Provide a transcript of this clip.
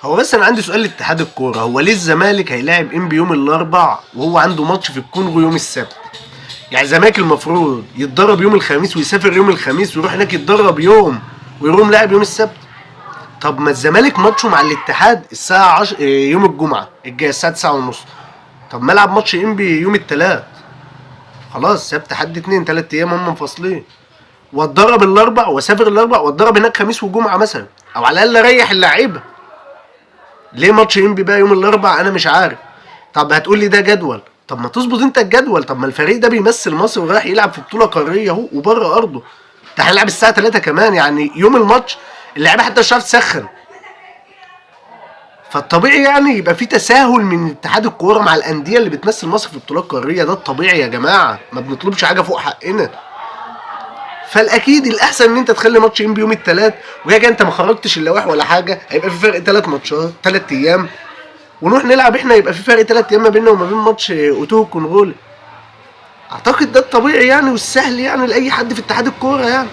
هو بس انا عندي سؤال لاتحاد الكوره، هو ليه الزمالك هيلاعب انبي يوم الاربع وهو عنده ماتش في الكونغو يوم السبت؟ يعني الزمالك المفروض يتدرب يوم الخميس ويسافر يوم الخميس ويروح هناك يتدرب يوم ويروح لاعب يوم السبت. طب ما الزمالك ماتشه مع الاتحاد الساعة 10 يوم الجمعة الجاية الساعة 9:30. طب ما العب ماتش انبي يوم الثلاث، خلاص سبت حد اتنين تلات ايام هم منفصلين، واتدرب الاربع واسافر الاربع واتدرب هناك خميس وجمعه مثلا، او على الاقل اريح اللعيبة. ليه ماتش انبي بقى يوم الاربع؟ انا مش عارف. طب هتقول لي ده جدول، طب ما تظبط انت الجدول. طب ما الفريق ده بيمثل مصر ورايح يلعب في بطوله قارية اهو وبره ارضه، ده هنلعب الساعة 3 كمان، يعني يوم الماتش اللعيبة حتى مش هتعرف تسخن. فالطبيعي يعني يبقى في تساهل من اتحاد الكورة مع الاندية اللي بتمثل مصر في البطولات القارية، ده الطبيعي يا جماعة، ما بنطلبش حاجة فوق حقنا. فالاكيد الاحسن ان انت تخلي ماتش انبي يوم الثلاث، وكده كده انت ما خرجتش اللوائح ولا حاجة، هيبقى في فرق 3 ماتشات 3 ايام، ونروح نلعب احنا يبقى في فرق 3 ايام ما بيننا وما بين ماتش اوتوه الكونغولي. اعتقد ده الطبيعي يعني والسهل يعني لاي حد في اتحاد الكورة يعني.